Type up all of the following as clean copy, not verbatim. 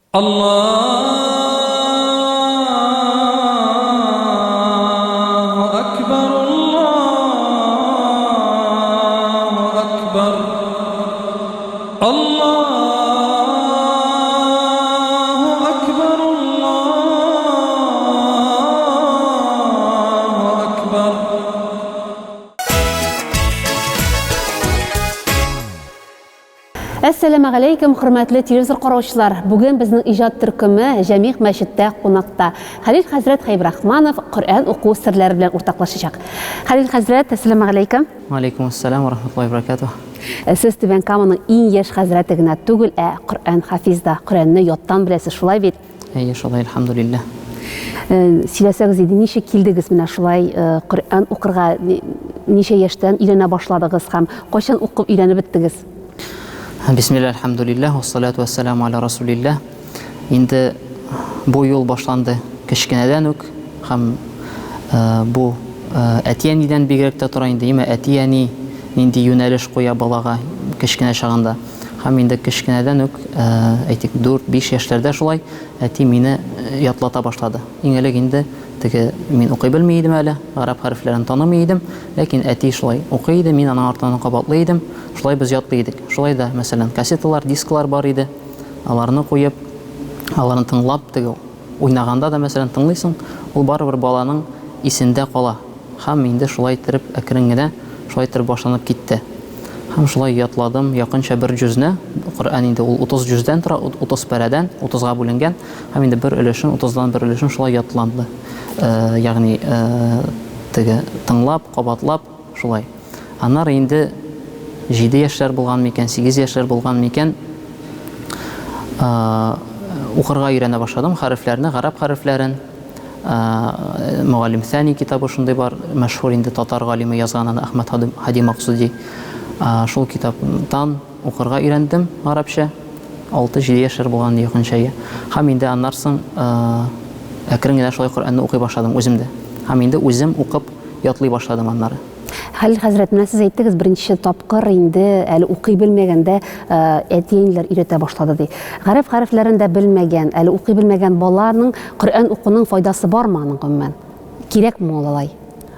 Аллаһу әкбәр, Аллаһу әкбәр, Аллаһу әкбәр, Аллаһу әкбәр. Әссәламәгаләйкем, хөрмәтле телевизор караучылар! Бүген безнең иҗат төркеме Җәмигъ мәчеттә кунакта. Хәлил хәзрәт Хәйбрахманов Коръән уку серләре белән уртаклашачак. Хәлил хәзрәт, әссәламәгаләйкем! Вәаләйкүм әссәлам вә рахматуллаһи вә бәрәкәтүһ. Сез Түбән Каманың иң яшь хәзрәте генә түгел, ә Коръән хафиз да. Коръәнне яттан беләсез, шулай бит? Әйе, шулай, әлхәмдүлилләһ. Сөйләсәгез иде, ничек килдегез менә шулай Коръән укырга, ничә яшьтән өйрәнә башладыгыз һәм кайчан укып өйрәнеп беттегез? Бисмилла, әлхәмдүлилләһ, вассалату вассаламу аля расулилләһ. Инде бу юл башланды кечкенәдән үк һәм бу әти-әнидән бигрәк тә тора инде, әмма әти-әни нинди юнәлеш куя балага кечкенә чагында. Һәм инде кечкенәдән үк, әйтик, дүрт-биш яшьләрдә шулай, әти мине ятлата башлады. Иң элек инде теге мин укый белми идем әле, гарәп хәрефләрен танымый идем, ләкин әти шулай укый иде, мин аның артыннан кабатлый идем, шулай без ятлый идек. Шулай да, мәсәлән, кассеталар, дисклар бар иде, аларны куеп, аларны тыңлап, теге уйнаганда да, мәсәлән, тыңлыйсың, ул барыбер баланың исендә кала. Һәм инде шулай иттереп әкрен генә шулай иттереп башланып китте. Һәм шулай ятладым якынча бер җүзне, Коръән инде ул 30 җүздән тора, 30 парәдән, 30-га бүленгән, һәм инде бер өлешен, 30-дан бер өлешен шулай ятланды. Ягъни теге тыңлап, кабатлап, шулай. Аннары инде 7 яшьләр булган микән, 8 яшьләр булган микән, укырга өйрәнә башладым хәрефләрне, гарәп хәрефләрен. Мөгаллим Сәни китабы шундый бар, мәшһүр инде татар галиме язган аны Әхмәт Һади Максуди. Шул китаптан укырга өйрәндем гарәпчә. 6-7 яшьләр булган якынча. Һәм инде аннан соң әкрен генә шулай Коръәнне укый башладым үзем дә. Һәм инде үзем укып ятлый башладым аннары. Хәлил хәзрәт, менә сез әйттегез, беренче тапкыр инде әле укый белмәгәндә әти-әниләр өйрәтә башлады ди. Гарәп хәрефләрен дә белмәгән, әле укый белмәгән баланың Коръән укуның файдасы бармы аның гомумән? Кирәкме ул алай?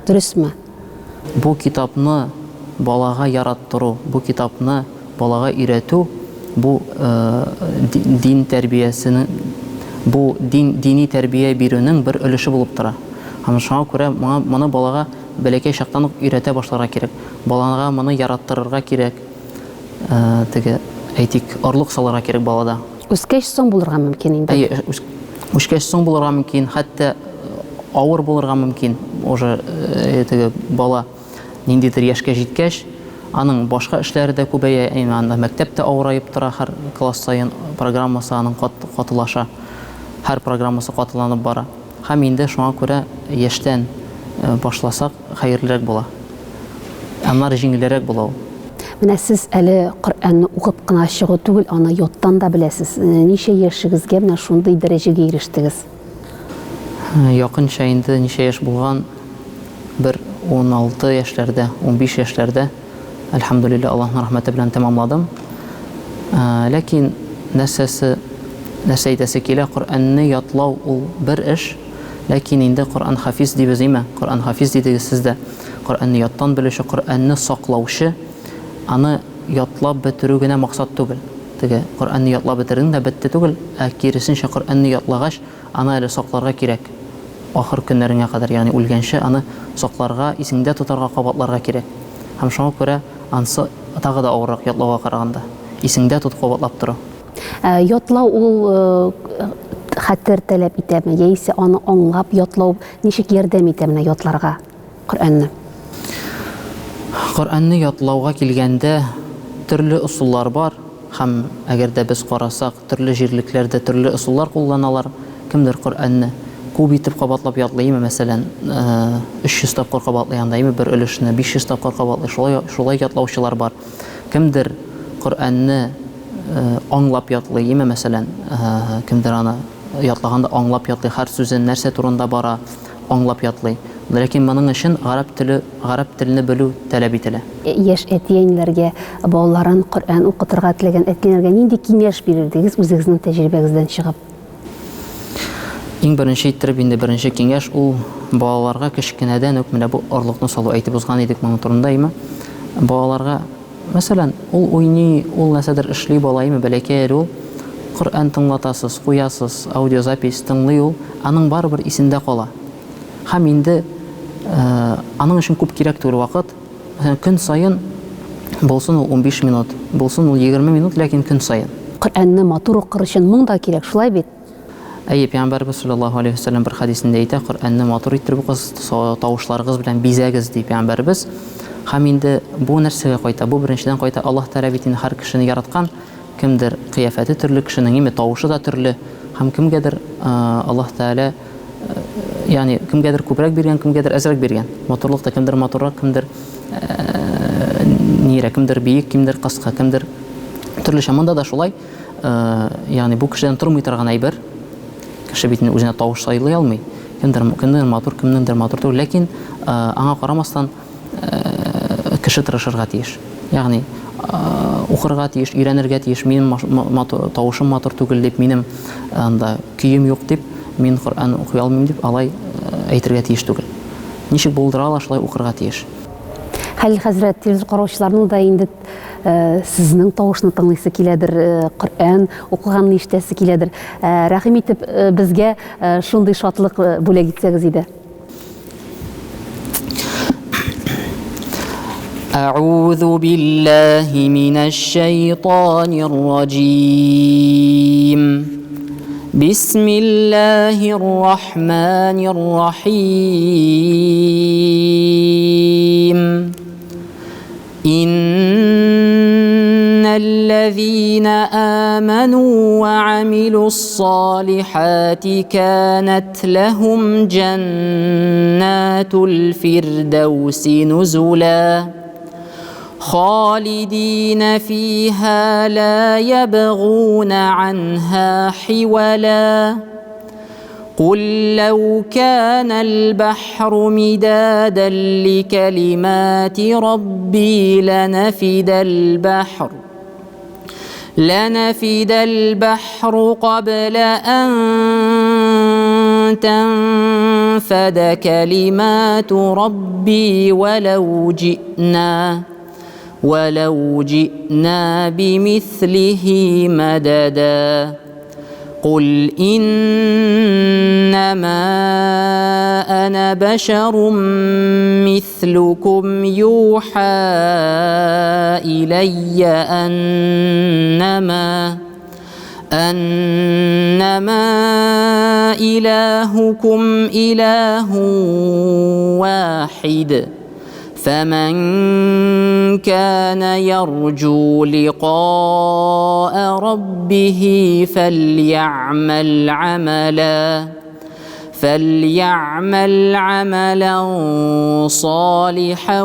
Дөресме? Бу китапны балага яраттыру, бу китапны балага өйрәтү, бу дин тәрбиясенең, бу дин, дини тәрбия бирүнең бер өлеше булып тора. Һәм шуңа күрә моңа, моны балага Бәләкәй чактан ук өйрәтә башларга кирәк. Балага моны яраттырырга кирәк. Теге, әйтик, орлык салырга кирәк балада. Үскәч соң булырга мөмкин инде. Әйе, үскәч соң булырга мөмкин, хәтта авыр булырга мөмкин. Уже теге бала ниндидер яшькә җиткәч, аның башка эшләре дә күбәя, әйме анда мәктәп тә авыраеп тора, һәр класс саен программасы аның катылаша. Һәр программасы катыланып бара. Һәм инде шуңа күрә яшьтән башласак, хәерлерәк була. Аннары җиңелрәк була ул. Менә сез әле Коръәнне укып кына чыгу түгел, аны яттан да беләсез. Ничә яшегезгә менә шундый дәрәҗәгә ирештегез? Якынча инде ничә яшь булган, бер 16 яшьләрдә, 15 яшьләрдә, әлхәмдүлилләһ, Аллаһның рәхмәте белән тәмамладым. Ләкин нәрсәсе, нәрсә әйтәсе килә, Коръәнне ятлау ул бер эш, ләкин инде Коръән хафиз дибез, име? Коръән хафиз дидегез сез дә. Коръәнне яттан белүче, Коръәнне саклаучы, аны ятлап бетерү генә максат түгел. Теге Коръәнне ятлап бетердең дә бетте түгел, ә киресенчә Коръәнне ятлагач, аны әле сакларга кирәк. Ахыр көннәреңә кадәр, ягъни үлгәнче аны сакларга, исеңдә тотарга, кабатларга кирәк. Һәм шуңа күрә ансы тагы да авыррак ятлауга караганда. Исеңдә тотып кабатлап тору. Ә ятлау ул хәтер таләп итәме, яисә аны аңлап ятлау ничек ярдәм итә менә ятларга Коръәнне? Коръәнне ятлауга килгәндә, төрле ысуллар бар һәм әгәр дә без карасак, Төрле җирлекләрдә төрле ысуллар кулланалар. Кемдер Коръәнне күп итеп кабатлап ятлый, име, мәсәлән, 300 тапкыр кабатлый анда, име, бер өлешне, 500 тапкыр кабатлый, шулай, шулай ятлаучылар бар. Кемдер Коръәнне аңлап ятлый, име, мәсәлән, кемдер аны ятлаганда аңлап ятлый, һәр сүзен, нәрсә турында бара, аңлап ятлый. Ләкин моның өчен гарәп теле, гарәп телене белү таләп ителә. Яшь әти-әниләргә, балаларын Коръән укытырга теләгән әти-әниләргә нинди киңәш бирердегез үзегезнең тәҗрибәгездән чыгып? Иң беренче иттереп инде беренче киңәш ул балаларга кечкенәдән үк менә бу орлыкны салу әйтеп узган идек моның турында име. Балаларга, мәсәлән, ул уйный, ул нәрсәдер эшли бала име, бәләкәй әле ул, Коръән тыңлатасыз, куясыз, аудиозапись тыңлый ул, аның барыбер исендә кала. Һәм инде аның өчен күп кирәк түгел вакыт. Мәсәлән, көн саен булсын ул 15 минут, булсын ул 20 минут, ләкин көн саен. Коръәнне матур укыр өчен моң да кирәк, шулай бит? Әйе, Пәйгамбәребез салләллаһу алейһи ва сәлләм бер хәдисендә әйтә, Коръәнне матур иттереп укыгыз, тавышларыгыз белән бизәгез, ди Пәйгамбәребез. Һәм инде бу нәрсәгә кайта? Бу беренчедән кайта, Аллаһ Тәгалә бит инде һәр кешене яраткан, кемдер кыяфәте төрле кешенең, име тавышы да төрле, һәм кемгәдер Аллаһ Тәгалә Ягъни кемгәдер күбрәк биргән, кемгәдер әзрәк биргән. Матурлык та кемдер матуррак, кемдер нирәк, кемдер биек, кемдер кыска, кемдер төрлечә. Монда да шулай. Ягъни бу кешедән тормый торган әйбер. Кеше бит инде үзенә тавыш сайлый алмый. Кемдер кемдер матур, кемнеңдер матур түгел. Ләкин аңа карамастан кеше тырышырга тиеш. Ягъни укырга тиеш, өйрәнергә тиеш. Минем тавышым матур түгел дип, минем анда көем юк дип, мин Коръән укый алмыйм дип алай әйтергә тиеш түгел. Ничек булдыра ала, шулай укырга тиеш. Хәлил хәзрәт, телевизор караучыларның да инде сезнең тавышны тыңлыйсы киләдер, Коръән укыганны ишетәсе киләдер. Рәхим итеп, безгә шундый шатлык бүләк итсәгез иде. أعوذ بالله من الشيطان الرجيم بسم الله الرحمن الرحيم إن الذين آمنوا وعملوا الصالحات كانت لهم جنات الفردوس نزلا خالدين فيها لا يبغون عنها حولا قل لو كان البحر مدادا لكلمات ربي لنفد البحر لنفد البحر قبل أن تنفد كلمات ربي ولو جئنا ولو جئنا بمثله مددا قل إنما أنا بشر مثلكم يوحى إلي أنما أنما إلهكم إله واحد فمن كان يرجو لقاء ربه فليعمل عملا فليعمل عملا صالحا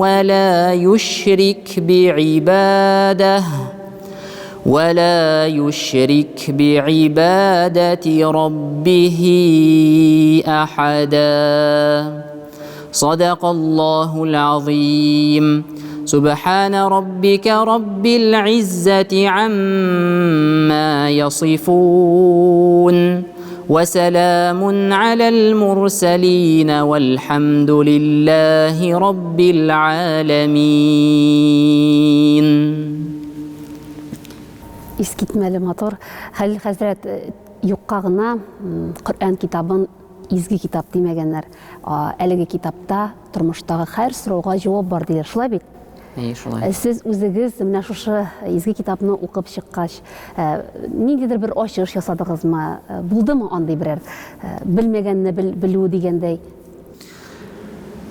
ولا يشرك بعباده ولا يشرك بعبادة ربه أحدا صدق الله العظيم سبحان ربك رب العزة عما يصفون وسلام على المرسلين والحمد لله رب العالمين Искитмәле матур. Хәлил хәзрәт, э, юкка гына Коръән китабын изге китап димәгәннәр. Әлеге китапта тормыштагы һәр сорауга җавап бар диләр. Шулай бит? Әйе, шулай. Э, сез үзегез менә шушы изге китапны укып чыккач, э, ниндидер бер ачыш ясадыгызмы? Э, булдымы андый берәр белмәгәнне белү дигәндәй?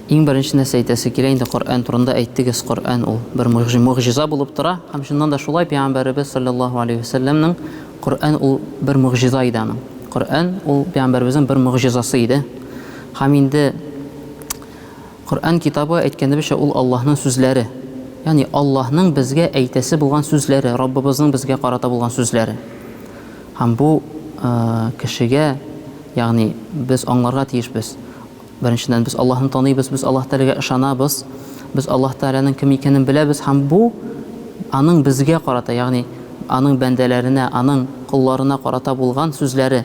Иң беренче нәрсә әйтәсе килә инде Коръән турында әйттегез, Коръән ул бер могҗиза булып тора һәм чыннан да шулай пәйгамбәребез саллаллаһу алейһи вәсәлләмнең Коръән ул бер могҗиза иде аның. Коръән ул пәйгамбәребезнең бер могҗизасы иде. Һәм инде Коръән китабы әйткәнебезчә ул Аллаһның сүзләре. Ягъни Аллаһның безгә әйтәсе булган сүзләре, Раббыбызның безгә карата булган сүзләре. Һәм бу кешегә, ягъни без аңларга тиешбез. Беренчедән, без Аллаһны таныйбыз, без Аллаһ Тәгаләгә ышанабыз, без Аллаһ Тәгаләнең кем икәнен беләбез һәм бу аның безгә карата, ягъни аның бәндәләренә, аның колларына карата булган сүзләре.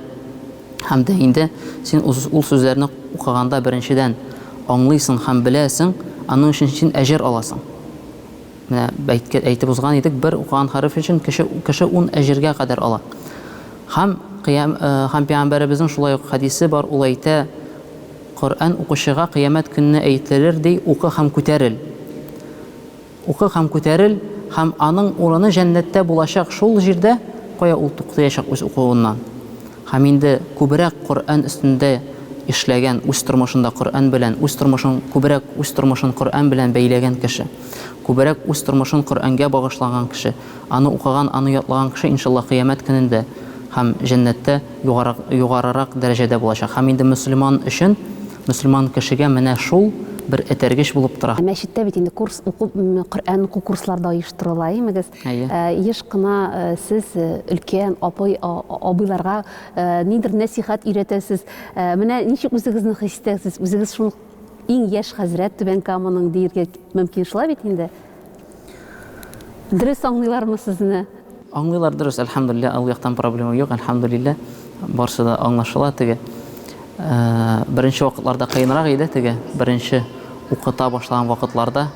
Һәм дә инде син ул сүзләрне укыганда беренчедән аңлыйсың һәм беләсең, аның өчен син әҗер аласың. Менә әйтеп узган идек, бер укыган хәреф өчен кеше кеше ун әҗергә кадәр ала. Һәм кыям һәм пәйгамбәребезнең шулай ук хәдисе бар, ул әйтә, Коръән укучыга кыямәт көнне әйтелер ди, укы һәм күтәрел. Укы һәм күтәрел, һәм аның урыны җәннәттә булачак шул җирдә, кая ул туктыячак үз укуыннан. Һәм инде күбрәк Коръән өстендә эшләгән, үз тормышында Коръән белән, үз тормышын күбрәк үз тормышын Коръән белән бәйләгән кеше, күбрәк үз тормышын Коръәнгә багышлаган кеше, аны укыган, аны ятлаган кеше, иншаллаһ, кыямәт көнендә һәм җәннәттә югарак, югарырак дәрәҗәдә булачак. Һәм инде мөселман өчен, мөселман кешегә менә шул бер этәргеч булып тора. Мәчеттә бит инде курс уку, Коръән уку курслары да оештырыла, әйемегез? Әйе. Еш кына сез өлкән апай, абыйларга нидер нәсыйхәт өйрәтәсез. Менә ничек үзегезне хис итәсез? Үзегез шул иң яшь хәзрәт Түбән Каманың диергә мөмкин, шулай бит инде? Дөрес аңлыйлармы сезне? Аңлыйлар дөрес, әлхәмдүлилләһ, ул яктан проблема юк, әлхәмдүлилләһ, барсы да аңлашыла теге. Беренче вакытларда кыенрак иде теге, беренче укыта башлаган вакытларда,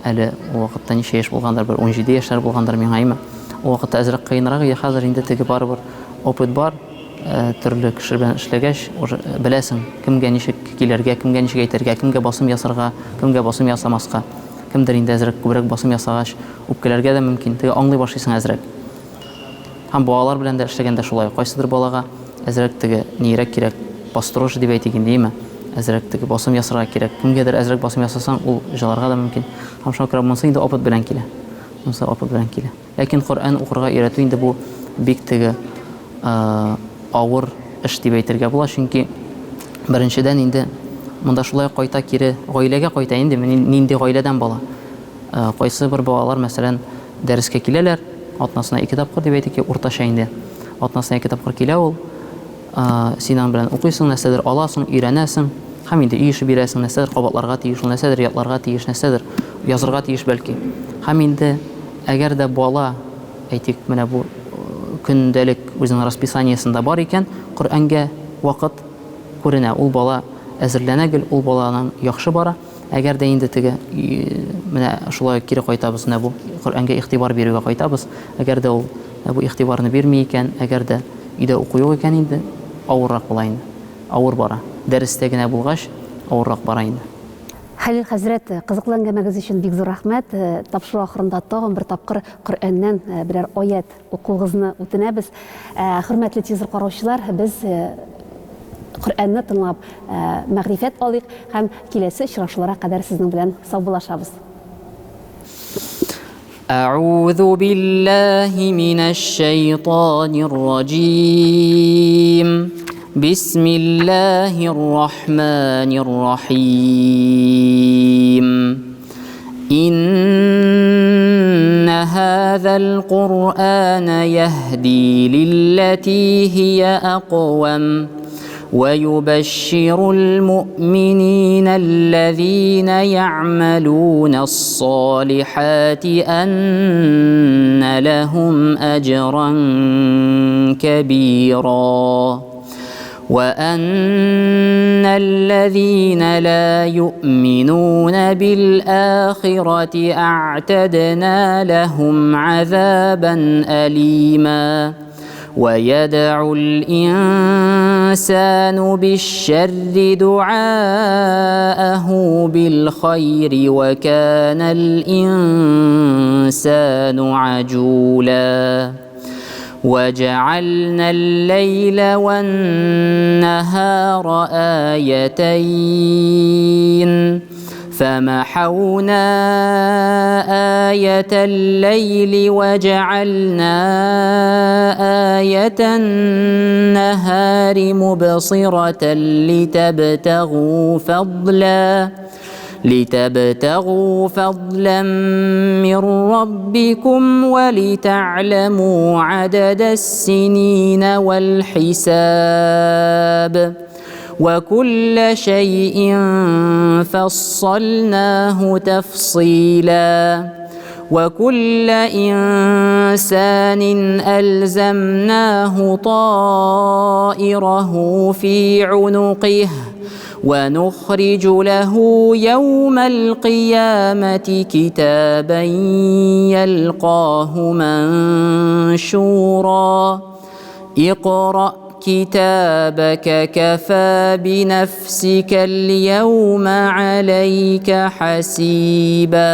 әле ул вакытта ничә яшь булгандыр, бер 17 яшьләр булгандыр миңа, әйме. Ул вакытта әзрәк кыенрак иде, хәзер инде теге барыбер опыт бар, төрле кеше белән эшләгәч, уже беләсең, кемгә ничек килергә, кемгә ничек әйтергә, кемгә басым ясарга, кемгә басым ясамаска. Кемдер инде әзрәк күбрәк басым ясагач, үпкәләргә дә мөмкин. Теге аңлый башлыйсың әзрәк. Һәм балалар белән дә эшләгәндә шулай. Кайсыдыр балага әзрәк теге ниерәк кирәк, построже дип әйтик инде, име? Әзрәк теге басым ясарга кирәк. Кемгәдер әзрәк басым ясасаң, ул җыларга да мөмкин. Һәм шуңа күрә монысы инде опыт белән килә. Монысы опыт белән килә. Ләкин Коръән укырга өйрәтү инде бу бик теге авыр эш дип әйтергә була, чөнки беренчедән инде монда шулай кайта кире гаиләгә кайта инде, нинди гаиләдән бала. Кайсы бер балалар, мәсәлән, дәрескә киләләр, атнасына ике тапкыр дип әйтик, уртача инде. Атнасына ике тапкыр килә ул. Син аның белән укыйсың, нәрсәдер аласың, өйрәнәсең. Һәм инде өй эше бирәсең, нәрсәдер кабатларга тиеш, ул нәрсәдер ятларга тиеш, нәрсәдер язырга тиеш бәлки. Һәм инде әгәр дә бала, әйтик, менә бу көндәлек үзенең расписаниесендә бар икән, Коръәнгә вакыт күренә, ул бала әзерләнә гел, ул баланың яхшы бара. Әгәр дә инде теге менә шулай кире кайтабыз, менә бу Коръәнгә игътибар бирүгә кайтабыз. Әгәр дә ул бу игътибарны бирми икән, әгәр дә өйдә уку юк икән инде, авыррак була инде. Авыр бара. Дәрестә генә булгач, авыррак бара инде. Хәлил хәзрәт, кызыклы әңгәмәгез өчен бик зур рәхмәт. Тапшыру ахырында тагын бер тапкыр Коръәннән берәр аять укуыгызны үтенәбез. Хөрмәтле телевизор караучылар, без Коръәнне тыңлап мәгърифәт алыйк һәм киләсе очрашуларга кадәр сезнең белән саубуллашабыз. Әгъузу биллаһи минәш-шәйтанир раҗим. Бисмиллаһир рахманир рахим. Инна хазал Куръана яһди лиллати һия аквам. ويبشر المؤمنين الذين يعملون الصالحات أن لهم أجرا كبيرا وأن الذين لا يؤمنون بالآخرة أعتدنا لهم عذابا أليما ويدعو الإنسان بالشر دعاءه بالخير وكان الإنسان عجولا وجعلنا الليل والنهار آيتين فمحونا آية الليل وجعلنا آية النهار مبصرة لتبتغوا فضلا لتبتغوا فضلا من ربكم ولتعلموا عدد السنين والحساب. وكل شيء فصلناه تفصيلا وكل إنسان ألزمناه طائره في عنقه ونخرج له يوم القيامة كتابا يلقاه منشورا اقرأ كتابك كفى بنفسك اليوم عليك حسيبا.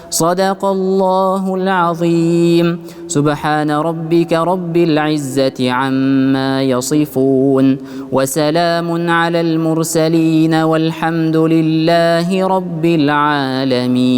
صدق الله العظيم. سبحان ربك رب العزة عما يصفون وسلام على المرسلين والحمد لله رب العالمين.